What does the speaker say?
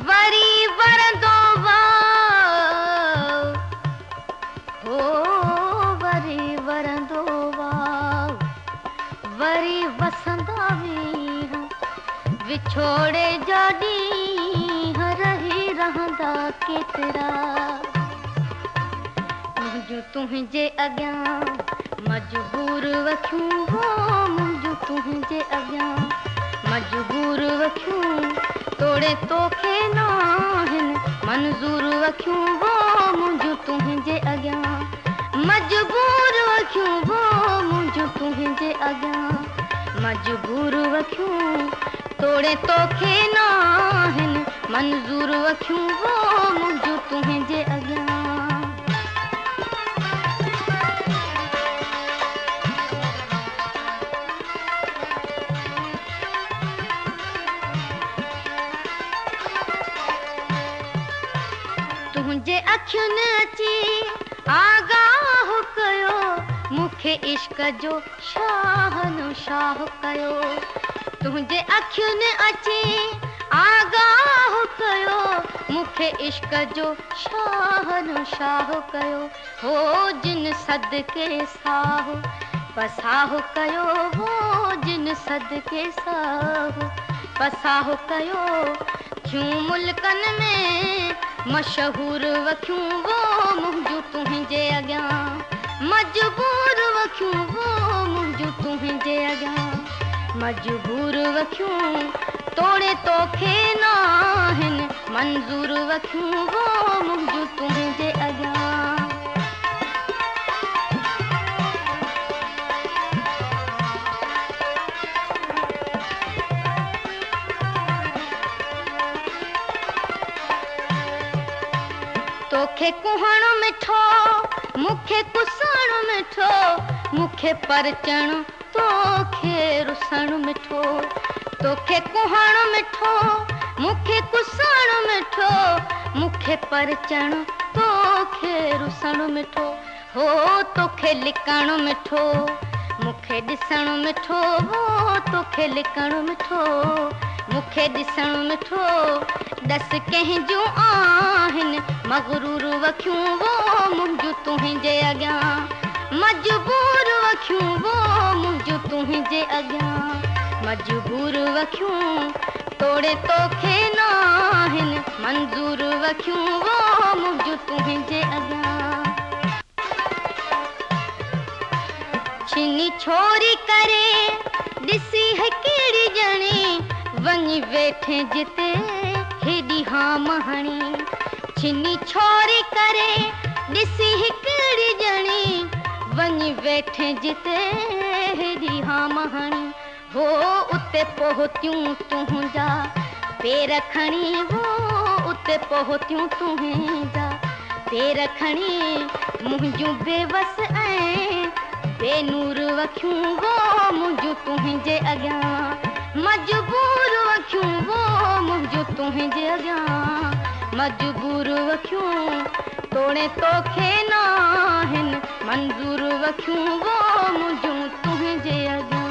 वरी वरंदो वाउ, हो वरी वरंदो वाउ, वरी वसंदा मींहं, विछोड़े जा ॾींहं रही रहंदा केतिरा। मुंहिंजूं तुंहिंजे अॻियां मजबूर अखियूं, हो मुंहिंजूं तुंहिंजे अॻियां मजबूर अखियूं, तोड़े तोखे नाहिनि मंज़ूर अखियूं, वो मुंहिंजूं तुंहिंजे अॻियां मजबूर अखियूं, वो मुंहिंजूं तुंहिंजे अॻियां मजबूर अखियूं, तोड़े तोखे नाहिनि मंज़ूर अखियूं, वो मुंहिंजूं तुंहिंजे अॻियां। तुंहिंजे अखियुनि अची आगाह कयो, मूंखे इश्क जो शाहनशाह कयो। तुंहिंजे अखियुनि अची आगाह कयो, मूंखे इश्क जो शाहनशाह कयो। हो जिन सदके साह पसाह कयो, हो जिन सदके साह पसाह कयो। थियूं मुल्कनि में मशहूर अखियूं, वो मुंहिंजूं तुंहिंजे अॻियां मजबूर अखियूं, वो मुंहिंजूं तुंहिंजे अॻियां मजबूर अखियूं, तोड़े तोखे नाहिनि मंज़ूर अखियूं, वो मुंहिंजूं तुंहिंजे अॻियां। तोखे कुहण मिठो मूंखे कुसण मिठो, मूंखे परचण तोखे रुसण मिठो। तोखे कुहण मिठो मूंखे कुसण मिठो, मूंखे परचण तोखे रुसण मिठो। हो तोखे लिकण मिठो मूंखे ॾिसण मिठो, हो तोखे लिकण मिठो मूंखे ॾिसण मिठो। ॾस कंहिंजूं आहिनि मग़रूर अखियूं, वो मुंहिंजूं तुंहिंजे अॻियां मजबूर अखियूं, वो मुंहिंजूं तुंहिंजे अॻियां मजबूर अखियूं, तोड़े तोखे नाहिनि मंज़ूर अखियूं, वो मुंहिंजूं तुंहिंजे अॻियां। छिनी छोरी करे ॾिसी हिकिड़ी ॼणी, वञी वेठे जिते हेॾी हाम हणी। छिनी छोरी करे ॾिसी हिकिड़ी ॼणी, वञी वेठे जिते हेॾी हाम हणी। हो उते पहुतियूं तुंहिंजा पेर खणी, हो उते पहुतियूं तुंहिंजा पेर खणी। मुंहिंजूं बेवस ऐं बेनूर अखियूं, वो मुंहिंजूं तुंहिंजे अॻियां मजबूर अखियूं, वो मुंहिंजूं तुंहिंजे अॻियां मजबूर अखियूं, तोड़े तोखे नाहिनि मंज़ूर अखियूं, वो मुंहिंजूं तुंहिंजे अॻियां।